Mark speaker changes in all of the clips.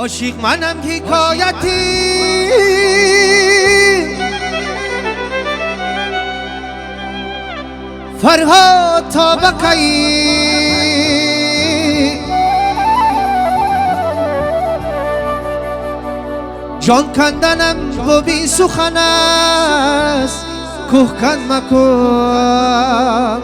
Speaker 1: Ошиқ манам ҳикояти Фарҳод то ба кай ҷон канданам бу сухан аст кӯҳ кан макун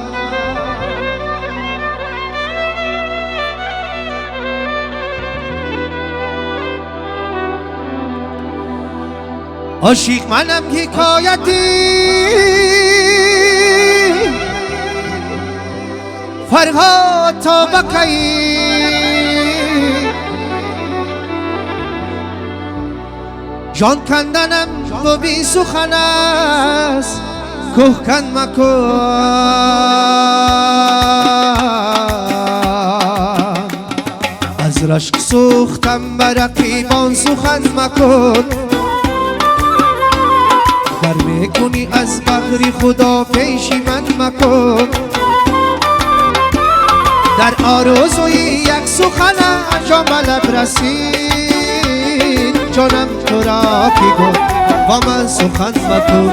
Speaker 1: Ошиқ манам ҳикояти Фарҳод то ба кай ҷон канданам бу сухан аст кӯҳ кан макун аз рашк сӯхтам ба рақибон сухан макун гар мекунӣ аз баҳри Худо пеши ман макун дар орзуи як сухан ҷон ба лаб расид ҷонам туро ки гуфт бо ман сухан макун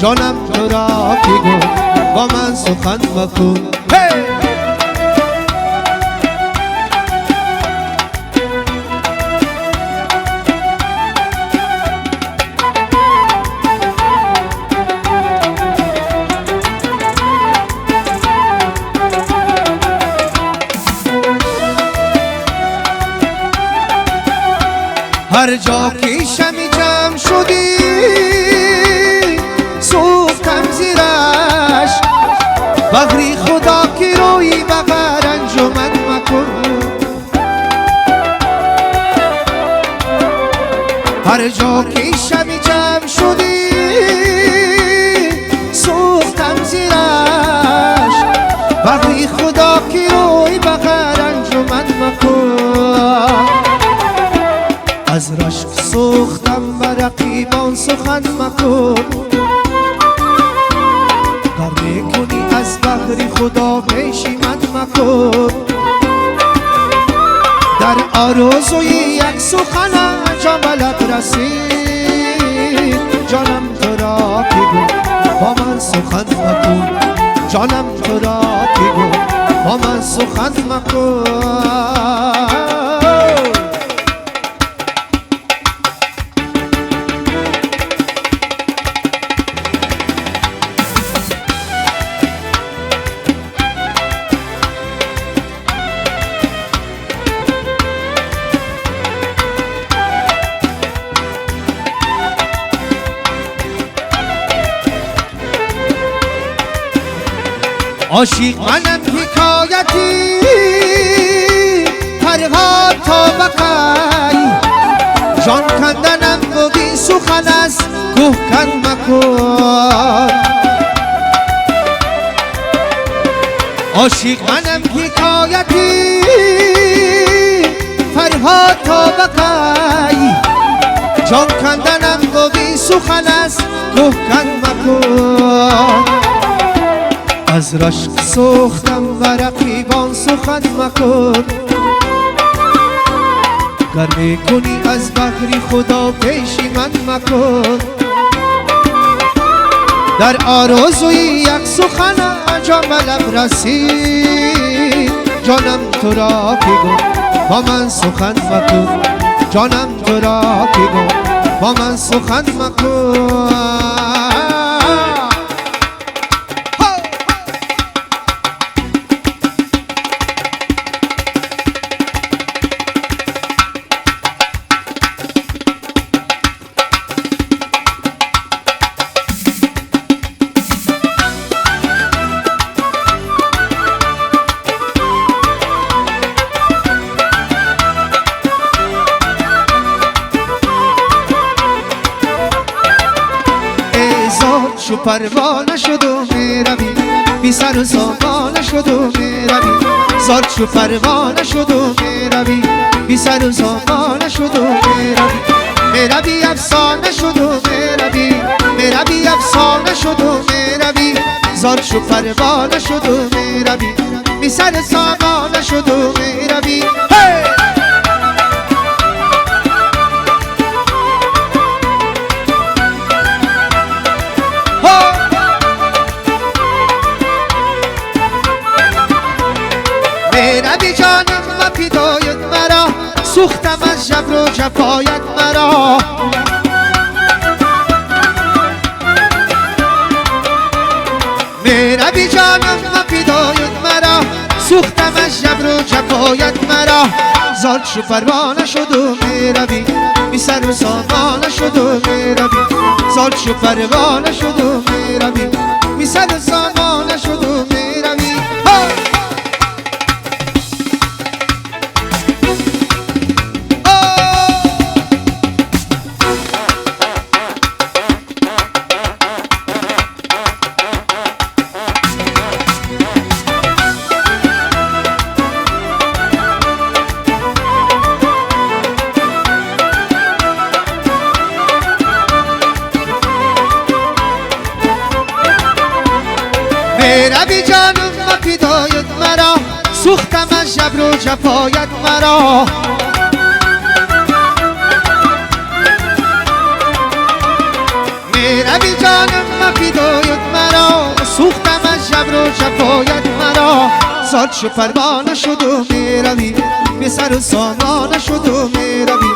Speaker 1: ҷонам туро ки гуфт бо ман сухан макун. Ҳар ҷо ки шами ҷамъ шудӣ сӯхтам зираш баҳри Худо ки рӯй ба ғар анҷуман макун ҳар ҷо ки шами ҷамъ шудӣ сӯхтам зираш баҳри Худо ки рӯй ба ғар анҷуман макун аз рашк сӯхтам ба рақибон сухан макун гар мекунӣ аз баҳри Худо пеши ман макун дар орзуи як сухан ҷон ба лаб расид ҷонам туро ки гуфт бо ман сухан макун ҷонам туро ки гуфт бо ман сухан макун. Ошиқ манам ҳикояти Фарҳод то ба кай ҷон канданам бу сухан аст кӯҳ кан макун Ошиқ манам ҳикояти Фарҳод то ба кай ҷон канданам бу сухан аст кӯҳ кан макун аз рашк сӯхтам ба рақибон сухан макун гар мекунӣ аз баҳри Худо пеши ман макун дар орзуи як сухан ҷон ба лаб расид ҷонам туро ки гуфт бо ман сухан макун ҷонам туро ки гуфт бо ман сухан макун. Чу парвона шуду меравӣ би сару сомона шуду меравӣ зор чу парвона шуду меравӣ би сару сомона шуду меравӣ меравӣ афсона шуду меравӣ меравӣ афсона шуду меравӣ зор чу парвона шуду меравӣ би сару сомона шуду меравӣ. سوختم از جبر و جفایت مرا. میروی جانم و فدایت مرا، سوختم از جبر و جفایت مرا. زار چو پروانه شد و میروی، بی سر و سامانه شد و میروی. زار چو پروانه شد و میروی، بی سر و سامانه شد و میروی. میروی جانم و فدایت مرا، سوختم از جبر و جفایت مرا. میروی جانم و فدایت مرا، سوختم از جبر و جفایت مرا. زار چو پروانه شد و میروی، بی سر و سامانه شد و میروی.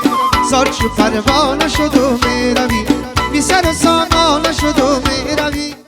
Speaker 1: زار چو پروانه شد و میروی، بی سر و سامانه شد و میروی.